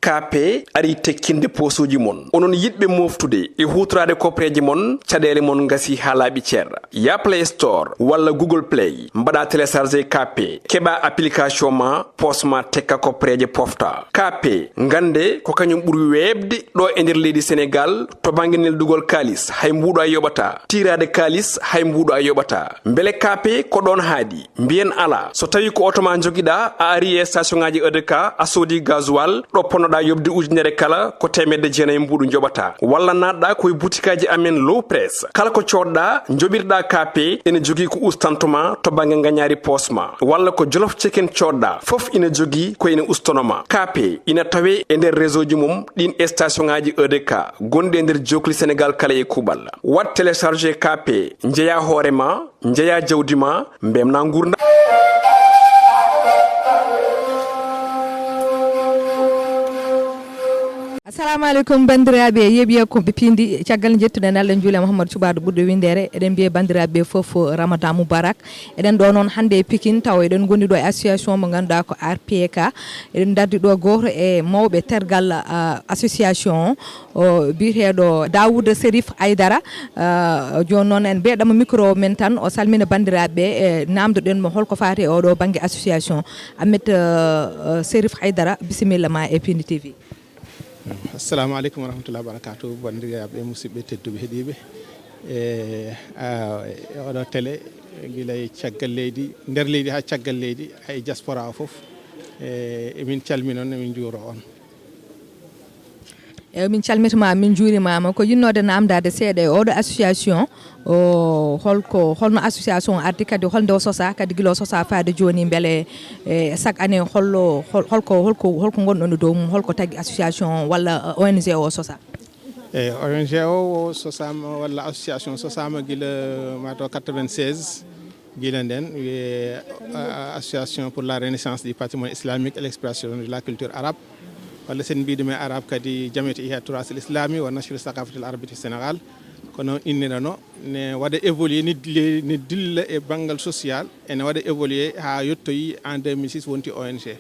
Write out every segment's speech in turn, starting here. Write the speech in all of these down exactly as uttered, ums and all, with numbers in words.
K P ari tekkinde poosuuji mon. Onon yiɗɓe mooftude e huutoraade kopreeje mon, caɗeele mon ngasi haa laaɓi cer. Ya Play Store walla Google Play, mbaɗa télécharger K P, keɓa application ma, poos ma tekka kopreeje pofta. K P, ngannde ko kañum ɓuri weeɓde ɗo e nder leydi Senegaal to bannge neldugol kaalis, hay mbuuɗo a yoɓata. Tiiraade kaalis, hay mbuuɗo a yoɓata. Mbele K P ko ɗoon haaɗi? Mbiyen alaa. So tawii ko oto ma njogiɗaa, a ari e station ŋaaji E D K, a soodi gasoil, ɗo ponnoɗaa yoɓde ujunere kala, ko teemedde jeenayi mbuuɗu njoɓataa. Walla naatɗaa ko e butikaaji amen Low Press. Kala ko coodɗaa, njoɓirɗaa K P, ene jogii ko ustanto ma to bannge ngañaari poos ma. Walla ko Jolof Chicken coodɗaa, fof ina jogii ko ene ustono ma. K P ina tawee e nder réseau ji mum ɗiin e station ŋaaji E D K gonɗi e nder jookli Senegaal kala e kuuɓal. Waɗ télécharger K P, njeyaa hoore ma, njeyaa jawdi ma, mbemna ngurndan. Assalamu aleykum, banndiraaɓe yeeɓiye ko ɓe piindi. Caggal njettuɗen Allah, njuule Mouhamadou Cuɓaaɗo ɓurɗo winndere, eɗen mbiya banndiraaɓe fof Ramadan Moubarak. Eɗen ɗo noon hannde e Pikine, tawa eɗen ngondi ɗo e association mo ngannduɗaa ko R P K. Eɗen ndardi ɗo gooto e mawɓe tergal, ah, association o, o biyeteeɗo Daouda Serif Aydara. Ah, jooni noon en mbeɗamo micro men tan, o salmina banndiraaɓe, e namdoɗen mo holko faati e oɗo bannge association. Ahmed, ah, ah, Serif Aydara, bisimilla ma e Piindi T V. Assalamu aleykum wa rahmatullahi wa barakatuh, banndiraaɓe, musidɓe tedduɓe heɗiiɓe. E, a, e oɗo télé, gila e caggal leydi, nder leydi haa caggal leydi, e diaspora o fof. E, emin calmina on, emin njuuro on. Eyi, min calmitima, min njuurimaama. Ko yinnode namdade seeɗa e oɗo association, o, holko, holno association ardi, kadi holnde o sosa, kadi gila o sosa faade jooni, mbele, e, chaque année hollo, hol-, holko, holko, holko ngonɗon e dow mum, holko tagi association walla, e, O N G o sosa? E, O N G o, o sosama, walla association sosama gila, mataw quatre-vingt-seize. Gila nden, wiyee, a, Association pour la Renaissance du Patrimoine Islamique et l'Expression de la Culture Arabe. Walla sen mbiɗum e Arab kadi, Jamiyat Ihya Turath al Islami wa Nashr Thaqafat al Arabi fi Senegal. Ko noon innirano, ne waɗa évoluer, ne dille-, ne dilla e banngal social, ene waɗa évoluer haa yettoyi en deux mille six wonti O N G.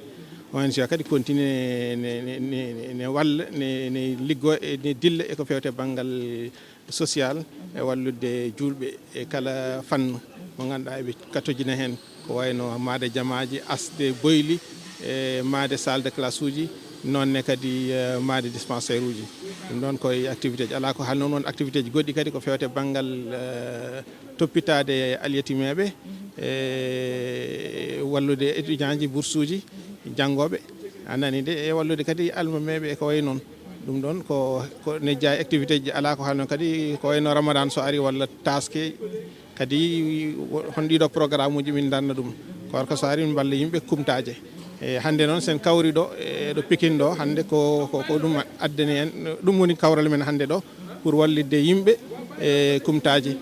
O N G kadi continue ne, ne, ne, ne, ne walla, ne, ne liggo e, ne dilla e ko fewte banngal social e wallude juulɓe e kala fannu mo ngannduɗaa eɓe katojina heen, ko wayno maade jamaaji, asde boyli, e maade salle de classe uji, noon ne kadi, e, maade dispensaire uji. Ɗum ɗoon ko e activité ji. Alaa ko haalno noon activité ji goɗɗi kadi ko fewte banngal, e, toppitaade alyatimeeɓe, e wallude étudiant ji, bourse uji, janngooɓe, a nani de, e wallude kadi almameeɓe e ko wayi noon. Ɗum ɗoon ko, ko ne jeyaa e activité ji, alaa ko haalno kadi ko wayno Ramadan so ari walla taaske, kadi wo-, hon ɗiɗo programme uji min ndarna ɗum. Koorka so ari min mballa yimɓe kumtaaje. E hannde noon sen kawri ɗo, e ɗo Pikine ɗo, hannde ko, ko, ko ɗum addani en, ɗum woni kawral men hannde ɗo, pour wallitde yimɓe e kumtaaji.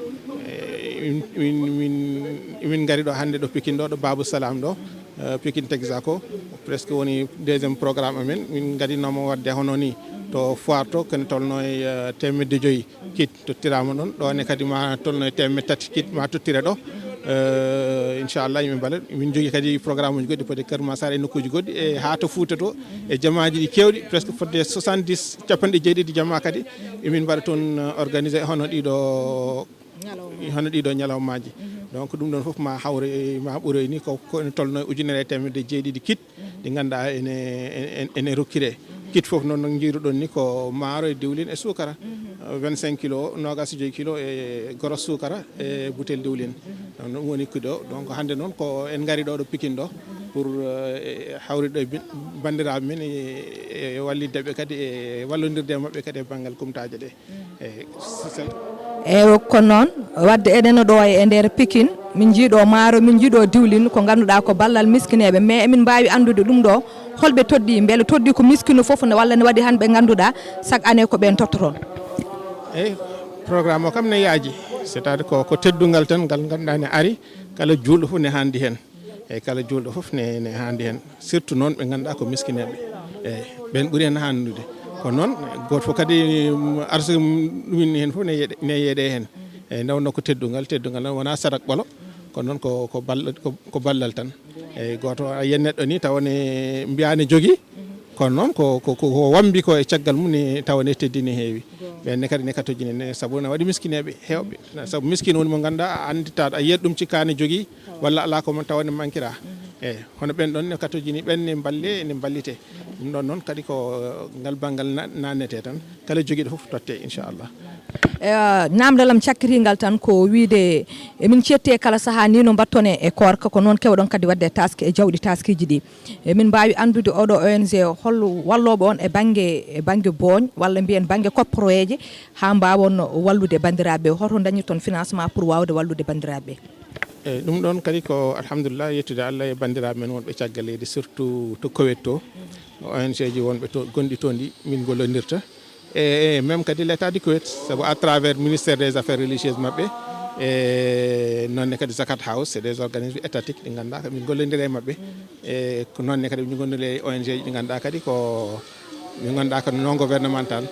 E, min, min, min, min ngari ɗo hannde ɗo Pikine ɗo, ɗo Babou Salam ɗo, e, Pikine Texaco, presque woni deuxième programme amen. Min ngadinoma waɗde hono ni to foire to, kene tolno e, e, teemedde joyi kit tottiraama ɗon. Ɗo ne kadi ma tolno e teemedde tati kit ma tottire ɗo. E, inchallah, yimɓe mbala. Min jogii kadi programme uji goɗɗi, peut-être Kër Massar e nokkuuji goɗɗi, e haa to Fuuta to, e jamaaji ɗi keewɗi, presque fodde soixante-dix, capanɗe jeeɗiɗi jamaa kadi. Emin mbaɗa toon, e, organisé hono ɗiɗo, hono ɗiɗo ñalawmaaji. Donc, ɗum ɗoon fof ma hawre, ma ɓuroy ni ko, ko ene tolno e ujunere e teemedde jeeɗiɗi kit, ɗi ngannduɗaa ene, ene, ene rokkiree. Kit fof noon, no njiiruɗon ni, ko maaro e diwlin e suukara. Vingt-cinq kilo, noogaas e joy kilo e goros suukara e butel diwlin. Donc, ɗum woni kit o. Donc, hannde noon ko en ngari ɗo, ɗo Pikine ɗo, pour, e, hawride ɗo e bin-, banndiraaɓe men e, e wallitde ɓe kadi e wallondirde e maɓɓe kadi e banngal kumtaaje ɗe. Eyi, sisel. Eyi, ko noon, wadde eɗen ɗo e nder Pikine, min njii ɗo maaro, min njii ɗo diwlin, ko ngannduɗaa ko ballal miskineeɓe, mais emin mbaawi anndude ɗum ɗo, holɓe toɗɗii, mbele toɗɗii ko miskino fof ne, walla ne waɗi hannde ɓe ngannduɗaa chaque année ko ɓeen tottoton? Eyi, programme o kam ne yaaji, c'est-à-dire ko, ko teddungal tan ngal ngannduɗaa ne ari, kala juulɗo fof ne haandi heen. Eyi, kala juulɗo fof ne, ne haandi heen, surtout noon ɓe ngannduɗaa ko miskineeɓe. Eyi, ɓeen ɓuri heen haandude. Ko noon, gooto fof kadi, mm, arsugue mum ɗumen heen fof ne yeɗe, ne yeɗe heen. Eyi, nde wonno ko teddungal, teddungal noon wonaa sadak ɓolo, kono noon ko, ko ball-, ko, ko ballal tan. Eyi, gooto a yiyat neɗɗo ni tawa ne mbiyaa ne jogii, On noon ko ko ko wambi ko e caggal mum, ne tawa ne teddini heewi. Ɓen ne kadi ne katojini ne, sabu ne waɗi miskineeɓe heewɓe. Sabu miskino woni mo ngannduɗaa a annditaa, a yiyat ɗum cikkaa ne jogii walla alaa ko mo tawa ne mankira. Eyi, hono ɓen ɗon ne katojini, ɓen ne mballe, ne mballite. Ɗum ɗon noon kadi ko, eh, ngal banngal na- naatnetee tan. Kala jogiiɗo fof tottee, inchallah. Namdal am cakkitingal tan ko wiyde emin cetti e kala sahaa ni no mbatton e koorka, ko noon keewɗon kadi waɗde e taaske e jawɗi taaskiiji ɗi. Emin mbaawi anndude oɗo O N G hol wallooɓe on e bannge e bannge booñ walla mbiyen bannge kopporeeje haa mbaawon wallude banndiraaɓe ɓe? Hoto ndañirton financement pour waawde wallude banndiraaɓe ɓe? Eyi, ɗum ɗon kadi ko alhamdulillah, yettude Allah e banndiraaɓe men wonɓe caggal leydi, surtout to Koweït to. O N G ji wonɓe to, gonɗi toon ɗi min gollondirta. E, e même kadi l'État du Koweït, sabu à travers ministère des affaires religieuses maɓɓe, e noonne kadi Zakat House, c'est des organismes étatiques ɗi ngannduɗaa ko min gollondira e maɓɓe. E ko noonne kadi min gollondira e O N G ji ɗi ngannduɗaa kadi ko, min ngannduɗaa ko non gouvernemental.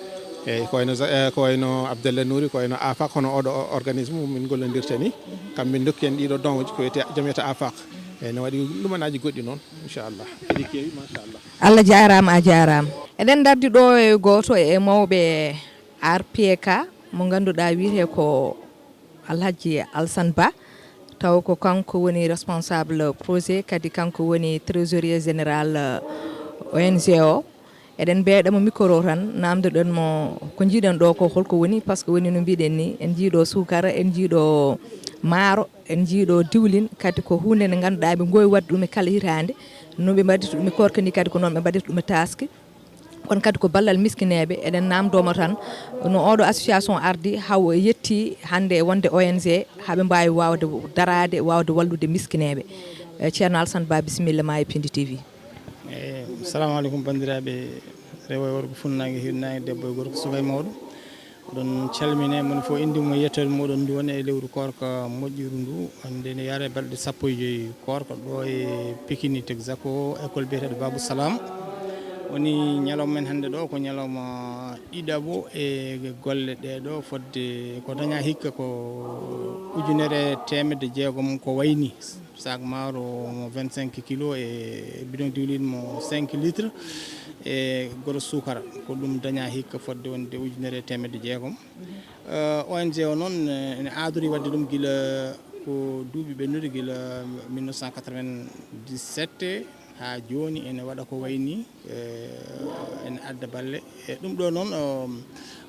Eyi, ko wayno Za- e, ko wayno Abdallah Nouri, ko wayno Afak, hono oɗo o- organisme min gollondirta ni. Kamɓe ndokki en ɗiɗo don uji ko wiyete jamiyata Afak. Eyi, no waɗi lumanaaji goɗɗi noon, inchallah. Eɗi keewi, machallah. Allah jaaraama, a jaaraama. Eɗen ndardi ɗo e gooto e mawɓe R P K mo ngannduɗaa wiyetee ko Alhaji Alsan Ba, taw ko kanko woni responsable projet, kadi kanko woni trésorier général, eh, O N G o. Eɗen mbeeɗa mo micro tan, namdoɗen mo ko njiiɗen ɗo ko holko woni, par ce que woni no mbiɗen ni, en njii ɗo suukara, en njii ɗo maaro, en njii ɗo diwlin, kadi ko huunde nde ngannduɗaa ɓe ngowi waɗde ɗum e kala hitaande, no ɓe mbaɗirta ɗum e koorka ni kadi ko noon ɓe mbaɗirta ɗum e taaske. Kono kadi ko ballal miskineeɓe, eɗen namdoo mo tan no oɗo association ardi haw yetti hannde e wonde O N G, haa ɓe mbaawi waawde daraade, waawde wallude miskineeɓe. Eh, Ceerno Alsan Ba, bisimilla ma e Pindi T V. Eyi, salamu aleykum banndiraaɓe rewo e worgo, funnaange, hirnaange, debbo e gorko, suka e mawɗo. Oɗon calmine, moni fof indi mum e yettoode muɗon. Ndu woni e lewru koorka moƴƴuru ndu, hannde ne yaare balɗe sappo e joyi koorka ɗo e Pikini Texaco, école biyeteeɗo Babou Salam. Woni ñalawma men hannde ɗo ko ñalawma ɗiɗaɓo e golle ɗee ɗo, fodde ko dañaa hikka ko ujunere teemedde jeegom ko wayni. Sac maaro mo vingt-cinq kilos e bidon diwlin mo cinq litres e goro suukara. Ko ɗum dañaa hikka fodde wonde ujunere e teemedde jeegom. Eh, O N G o noon, eh, ene aadori waɗde ɗum gila ko duuɓi ɓennude, gila mille neuf cent quatre-vingt-dix-sept haa jooni ene waɗa ko wayi nii, eh, ene adda balle. E ɗum ɗo noon, um,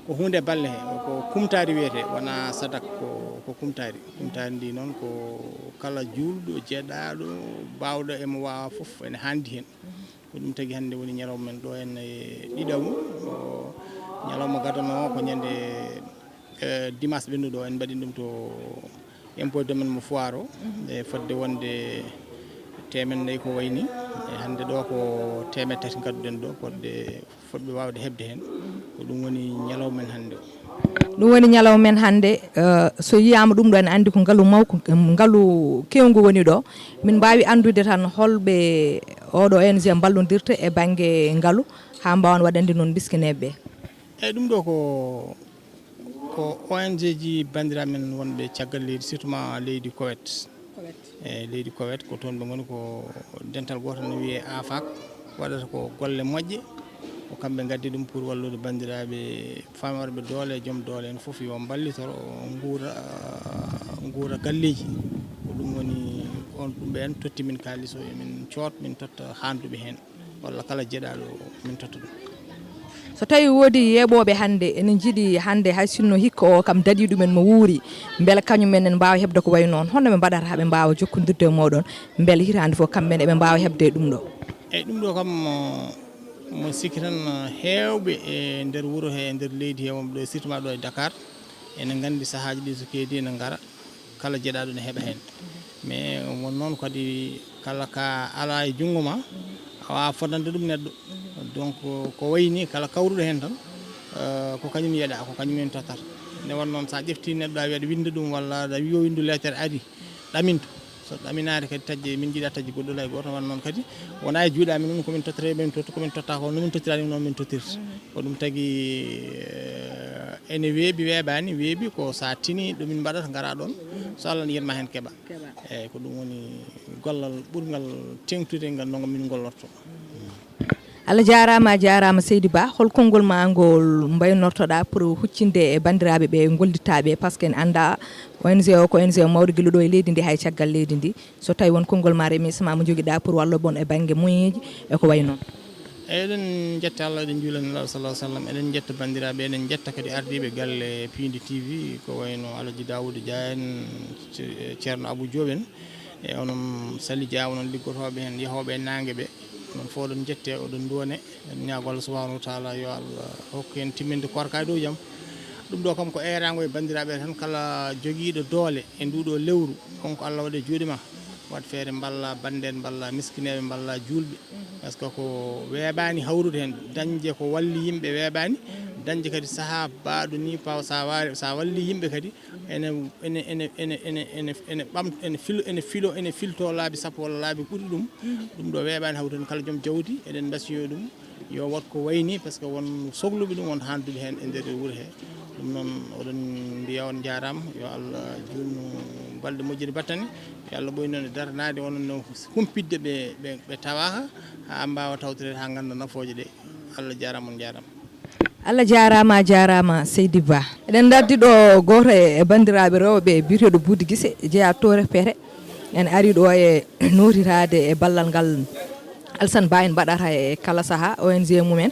ko huunde balle he, ko kumtaari wiyetee, wonaa sadak, ko, ko kumtaari. Kumtaari ndi noon ko kala juulɗo, jeɗaaɗo, baawɗo e mo waawa fof ene haandi heen. Ko ɗum tagi hannde woni ñalawma men ɗo en e ɗiɗaɓu. O ñalawma gadano o ko ñande, eh, dimanche ɓennuɗo o, en mbaɗi ɗum to impôt domaine mo Foire o. E fodde wonde teemen nayi ko wayni. E hannde ɗo ko teemen tati ngadduɗen ɗo, fodde fodɓe waawde heɓde heen. Ko ɗum woni ñalawma men hannde o. Ɗum woni ñalawma men hannde, eh, so yiyaama ɗum ɗo ene anndi ko ngalu mawko, ngalu keewngu woni ɗo. Min mbaawi anndude tan holɓe oɗo O N G mballondirta e bannge ngalu haa mbaawan waɗande noon miskineeɓe ɓe? Eyi, ɗum ɗo ko, ko O N G ji banndiraaɓe men wonɓe caggal leydi, surtout ma leydi Kowet. E leydi Kowet ko toon ɓe ngoni, ko dental gootal no wiyee AFAC, waɗata ko golle moƴƴe. Ko kamɓe ngaddi ɗum pour wallude banndiraaɓe famorɓe doole e joom doole en fof yo mballitoro, nguura, nguura galleeji. Ko ɗum woni on, ɗum ɓeen totti min kaalis o, emin coot, min totta haanduɓe heen. Walla kala jeɗaaɗo min totta ɗum. So tawii woodi yeeɓooɓe hannde ene njiɗi hannde hay sinno hikka o kam daɗii ɗumen mo wuuri, mbele kañum en ene mbaawa heɓde ko wayi noon, honno ɓe mbaɗata haa ɓe mbaawa jokkondirde e mooɗon, mbele hitaande fof kamɓe ne eɓe mbaawa heɓde e ɗum ɗo? Eyi, ɗum ɗo kam, mo sikki tan, heewɓe e nder wuro he, e nder leydi he, wonɓe ɗo, surtout ma ɗo e Dakar, ene nganndi sahaaji ɗi so keedi ene ngara, kala jeɗaaɗo ne heɓa heen. Mais won noon kadi kala ka alaa e junngo ma, a waawaa fodande ɗum neɗɗo. Donc ko wayi ni kala kawruɗo heen tan, eh, ko kañum yeɗa, ko kañum en tottata. Nde won noon so a ƴeftii neɗɗo a wiya aɗa winnda ɗum walla aɗa wiya o winndu leetere ari, ɗaminto. So ɗaminaade kadi taƴde, min njiɗa taƴde goɗɗo lay gooto, won noon kadi wonaa e juuɗe amen ɗum ko min tottata, min totta, ko min totta ko no min tottira ɗum noon min tottirta. Ko ɗum tagi, eh, ene weeɓi, weeɓaani, weeɓi ko so a tinii ɗo min mbaɗata, ngara ɗoon, so Allah ne yetma heen keɓa. Eeyi, ko ɗum woni gollal ɓurngal teeŋtude ngal no min ngollorto. Allah jaaraama, a jaaraama seydi Ba. Hol konngol ma ngol mbaynortoɗaa pour huccinde e banndiraaɓe ɓe ngollitaaɓe? Parce que en annda O N G o ko O N G o mawɗo gila ɗo e leydi ndi, hay caggal leydi ndi. So tawi won konngol ma, remerciement mo njogiɗaa pour wallo bon e bannge moyeeji e ko wayi noon. Eɗen njetta Allah, eɗen njuula Nelaaɗo sallallahu alaihi wasallam, eɗen njetta banndiraaɓe, eɗen njetta kadi ardiiɓe galle Piindi T V, ko wayno Alaji Daawuda Dia en, Ce- Ceerno Abou Diop en, e onon Sali Dia, onon liggotooɓe heen, yahooɓe e naange ɓe. Onon fof oɗon njette, oɗon nduwane. En ñaago Allah subhanahu wa taala yo Allah hokku en timminde koorka e dow jam. Ɗum ɗo kam ko eeraango e banndiraaɓe tan, kala jogiiɗo doole e nduɗo lewru, on ko Allah waɗe juuɗe ma. Waɗ feere mballa bannden, mballa miskineeɓe, mballa juulɓe. Parce que ko weeɓaani hawrude heen, dañde ko walli yimɓe weeɓaani, dañde kadi sahaa baaɗo ni paw sa waare, sa walli yimɓe kadi ene ene ene ene ene ene ene ɓam ene filo ene filo ene filto laabi sappo walla laabi ɓuri ɗum. Ɗum ɗo weeɓaani hawrude heen, kala joom jawdi eɗen mbasiyo ɗum. Yo waɗ ko wayni, parce que won sokluɓe ɗum, won handuɓe heen e nder wuro he. Ɗum noon oɗon mbiya on njaaraama, yo Allah juutnu balɗe moƴƴude battane, yo Allah ɓoynu en e daranaade onon no humpitde ɓe ɓe ɓe tawaaka, haa mbaawa tawtoreede haa ngannda nafooje ɗe. Allah jaaraama, on njaaraama. Allah jaaraama, a jaaraama seydi Ba. Eɗen ndardi ɗo gooto e banndiraaɓe rewɓe biyeteeɗo Buudi Gise, jeyaa to Refere. En ari ɗo e nootiraade e ballal ngal Alsan Ba en mbaɗata e kala sahaa O N G mumen.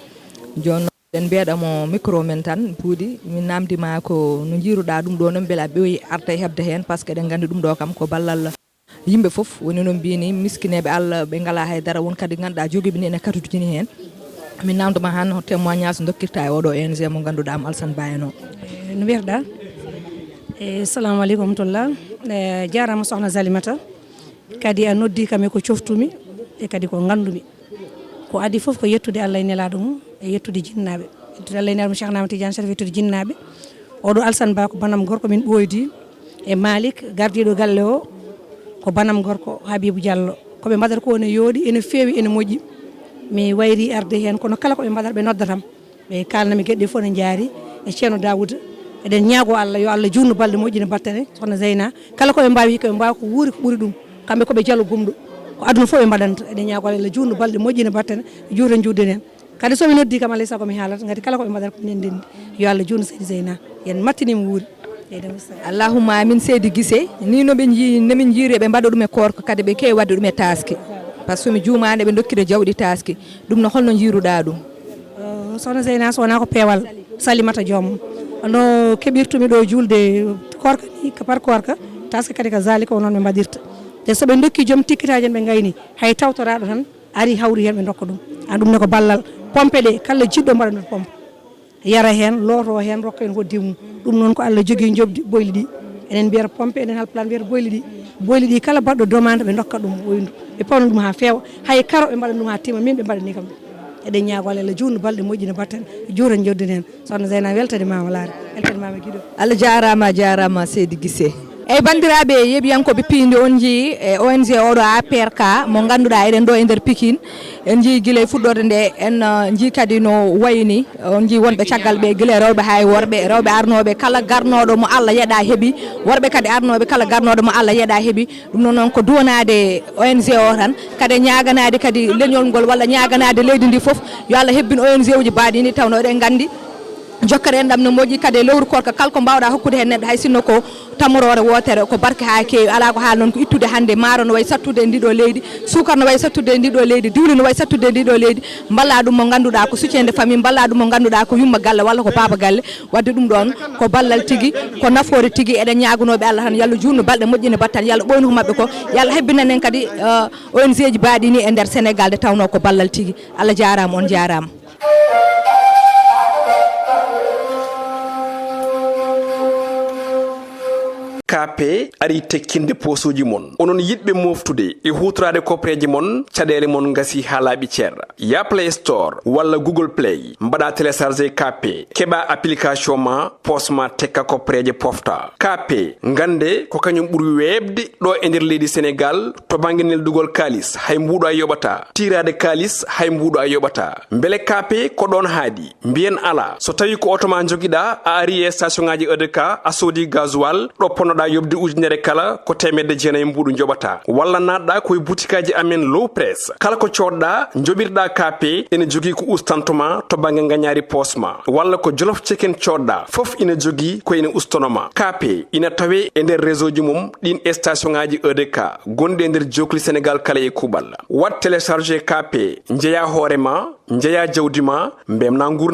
Jooni noon eɗen mbeeɗa mo micro men tan, Buudi, min naamndi ma ko no njiiruɗaa ɗum ɗo noon, mbela ɓooyi arta e heɓde heen, parce que eɗen nganndi ɗum ɗo kam ko ballal yimɓe fof. Woni noon mbiyni miskineeɓe Allah ɓe ngalaa hay dara, won kadi ngannduɗaa jogiiɓe ni ene katutini heen. Min naamndo ma han hol témoignage ndokkirta e oɗo O N G mo ngannduɗaa mo Alsan Ba en o. No mbiyata ɗa? E salamu aleykum wa rahmatullah. E jarama sohna Zalimata. Kadi a noddi kam e ko coftumi e kadi ko ngandumi. Ko adi fof ko yettude Allah e nelaɗo mum e yettude jinnaɓe. Yettude Allah e nelaɗo mum Cheikh Ahmad Tidiane Chérif, yettude jinnaɓe. Oɗo Alsan Ba ko banam gorko min ɓoydi e Malik gardiɗo galle o, ko banam gorko Habibou Diallo. Koɓe mbaɗata ko ne yooɗi, ene feewi, ene moƴƴi. Mi wayri arde hen, kono kala koɓe mbaɗata ɓe noddatam. Ɓe kaalnami geɗe ɗe fof ne jaari e Ceerno Daawuda. Eɗen ñaago Allah yo Allah juutnu balɗe moƴƴina battane sohna Zeyna. Kala ko ɓe mbaawi ko ɓe mbaawa ko wuuri ko ɓuri ɗum. Kamɓe ko ɓe jalo gumɗo. Ko aduna fof ɓe mbaɗanta. Eɗen ñaago Allah yo Allah juutnu balɗe moƴƴina battane, juuta juutde nen. Kadi so mi noddi kam alay sago mi haalata ngati kala ko ɓe mbaɗata ko minen ndenndi. Yo Allah juutnu seydi Zeyna. Yen mattini mo wuuri. Eyyi, ɗum sa- Allahumma amin seydi Gise. Ni no ɓe jii no min jiiri ɓe mbaɗa ɗum e koorka kadi ɓe keewi waɗde ɗum e taaske. Par ce que mi juumaani ɓe dokkira jawɗi taaske. Ɗum no holno jiiruɗa ɗum? Sohna Zeyna so wonaa ko peewal Salimata joom no keɓirtumi ɗo juulde koorka ni ka par koorka, taske kadi ka zalika o noon ɓe mbaɗirta. Te so ɓe dokki joom tikkitaaji en ɓe ngayni hay tawtoraaɗo tan ari hawri heen ɓe ndokka ɗum. An ɗum ne ko ballal pompe ɗe kala jiɗɗo mbaɗa ɗum pompe. Yara heen, looto heen, rokka en hoddii mum. Ɗum noon ko Allah jogii njoɓdi boyli ɗi. Enen mbiyata pompe, enen halpulaar mbiyata boyli ɗi. Boyli ɗi kala baɗɗo demande ɓe ndokka ɗum woyndu. Ɓe pawna ɗum haa feewa. Hay karo ɓe mbaɗa ɗum haa tima, min ɓe mbaɗani kam ɗum. Eɗen ñaago Allah, Allah juutnu balɗe moƴƴina batten, juuta njoɓdi nen. Sohna Zeyna weltani mama laare, weltani mama giɗo. Allah jaaraama, a jaaraama seydi Gise. Eyi banndiraaɓe yeeɓiyankooɓe piindi on njii e O N G oɗo A P R K mo ngannduɗaa eɗen ɗo e nder Pikine. En njii gila e fuɗɗorde nde en uh, njii kadi no wayni on njii wonɓe caggal ɓe gila e rewɓe haa e worɓe, rewɓe arnooɓe kala garnooɗo mo Allah yeɗa heɓi, worɓe kadi arnooɓe kala garnooɗo mo Allah yeɗa heɓi. Ɗum noon noon ko duwanaade O N G o tan, kadi e ñaaganaade kadi leñol ngol walla ñaaganaade leydi ndi fof yo Allah hebbin O N G uji baaɗi ni tawno eɗen nganndi jokkere enɗam no moƴƴi kadi e lewru koorka kala ko mbawɗa hokkude heen neɗɗo hay sinno ko tammoroore wootere ko barke haa keewi alaa ko haali noon ko ittude hannde maaro no wayi sattude e ndiɗo leydi, suukar no wayi sattude e ndiɗo leydi, diwli no wayi sattude e ndiɗo leydi, mballa ɗum mo ngannduɗaa ko soutien de famille, mballa ɗum mo ngannduɗaa ko yumma galle walla ko baaba galle. Wadde ɗum ɗoon ko ballal tigi, ko nafoore tigi. Eɗen ñaagunooɓe Allah tan yo Allah juutnu balɗe moƴƴina battane, yo Allah ɓooynu ko maɓɓe ko, yo Allah hebbinan en kadi uh, O N G ji baaɗi ni e nder Sénégal nde tawnoo ko ballal tigi. Allah jaaraama, on jaaraama. K P arii tekkinde poosuuji mon. Onon yiɗɓe mooftude e huutoraade kopreeje mon, caɗeele mon ngasii haa laaɓi cer. Ya Play Store walla Google Play, mbaɗa télécharger K P, keɓa application ma, poos ma tekka kopreeje pofta. K P, ngannde ko kañum ɓuri weeɓde ɗo e nder leydi Senegaal to bannge neldugol kaalis, hay mbuuɗo a yoɓataa. Tiiraade kaalis, hay mbuuɗo a yoɓataa. Mbele K P ko ɗoon haaɗi? Mbiyen alaa. So tawii ko oto ma njogiɗaa, a arii e station ŋaaji E D K, a soodii gasoil, ɗo ponnoɗaa A yoɓde ujunere kala ko teemedde jeenayi mbuuɗu njoɓata. Walla naatɗa ko e butikaaji amen Low Press. Kala ko coodɗa, njoɓirɗa K P, ene jogii ko ustanto ma to bannge ngañaari poos ma. Walla ko Jolof Chicken coodɗa, fof ina jogii ko ene ustono ma. K P ina tawee e nder réseau ji mum ɗin station ŋaaji E D K gonɗi e nder jookli Senegaal kala e kuuɓal. Waɗ télécharger K P, njeyaa hoore ma, njeyaa jawdi ma, mbemna nguurndam.